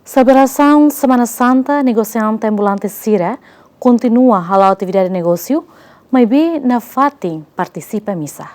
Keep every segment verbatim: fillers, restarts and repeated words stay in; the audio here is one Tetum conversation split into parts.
Selebrasaun Semana Santa, negosiante ambulante sira kontinua hala'o atividade negósiu, maibé nafatin partisipa misa.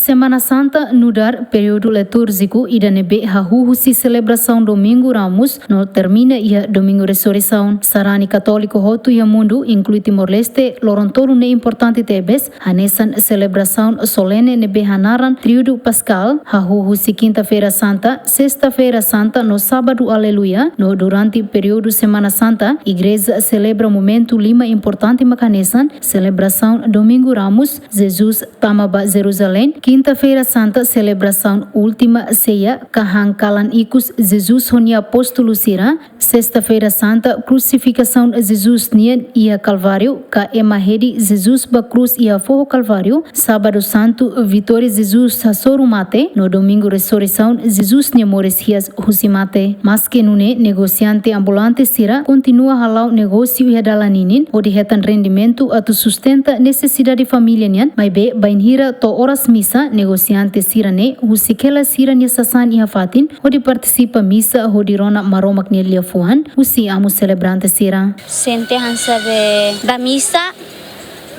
Semana Santa nu'udar períodu litúrjiku ida ne'ebé hahú husi selebrasaun Domingu Ramus no termina iha Domingu Resureisaun. Sarani katóliku hotu iha mundu, inklui Timor-Leste, loron tolu ne'e importante tebes, hanesan selebrasaun solene ne'ebé hanaran Tríodu Paskál, hahú husi Kinta-feira Santa, Sesta-feira Santa no Sábadu Aleluia, no durante períodu Semana Santa, Igreja selebra momentu lima importante mak hanesan selebrasaun Domingu Ramus, Jesus tama ba Jerusalém, Kinta-feira Santa, selebrasaun Última Seia, ka han kalan ikus Jesus ho nia apóstolu sira, Sesta-feira Santa, Krusifikasaun Jesus nian iha Kalváriu, ka ema hedi Jesus ba krús iha foho Kalváriu, Sábadu Santu, vitória Jesus hasoru mate, no Domingu Resureisaun, Jesus nia moris hi'as husi mate. Maske nune'e, negosiante ambulante sira kontinua hala'o negósiu iha dalan ninin, hodi hetan rendimentu atu sustenta nesesidade família nian, maibé bainhira to'o oras misa, negosiante sira-ne'e husik hela sira-nia sasán iha fatin, hodi partisipa misa hodi rona Maromak nia liafuan husi amu selebrante sira. Sente hanesan be ba misa,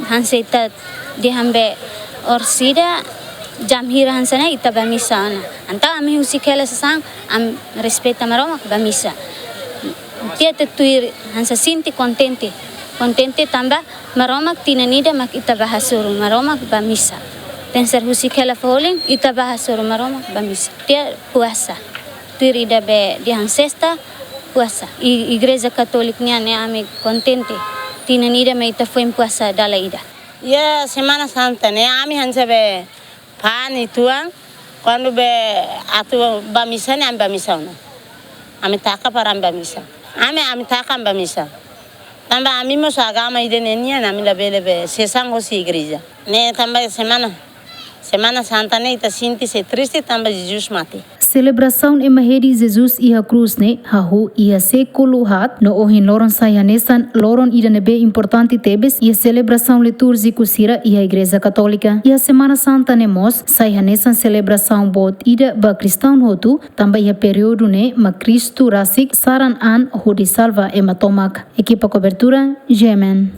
hanesan ita dehan be orsida jam hira hanesan ne'e ita ba misa ona. Entaun ami husik hela sasán, ami respeita Maromak ba misa. Tiha ita tuir hanesan sente kontente. Kontente tanba Maromak tinan ida mak ita ba hasoru Maromak ba misa. Tenke ser husik hela folin ita ba hasoru Maromak ba misa. Tiha puasa. Tuir ida be dehan Sesta puasa. I, Igreja Katólika nian ne'e ami kontente. Tinan ida mak ita foin puasa dala ida. Iha Semana Santa ne'e ami hanesan be pani tuan, kuandu be atu ba misa ne'e ami ba misa ona. Ami taka para ami ba misa. Ami, ami taka ami ba misa. Tanba ami mós agama ida-ne'e nian, ami labele be sesaun hosi igreja. Ne'e tanba semana, Semana Santa ne'e ita sente sei triste tanba Jesus mate. Selebrasaun ema hedi Jesus iha krús ne'e hahú iha sékulu haat, no ohin loron sai hanesan loron ida ne'ebé importante tebes iha selebrasaun litúrjiku sira iha Igreja Katólika. Iha Semana Santa ne'e mós sai hanesan selebrasaun boot ida ba kristaun hotu, tanba iha períodu ne'e mak Kristu rasik saran an hodi salva ema tomak. Ekipa kobertura, G M N.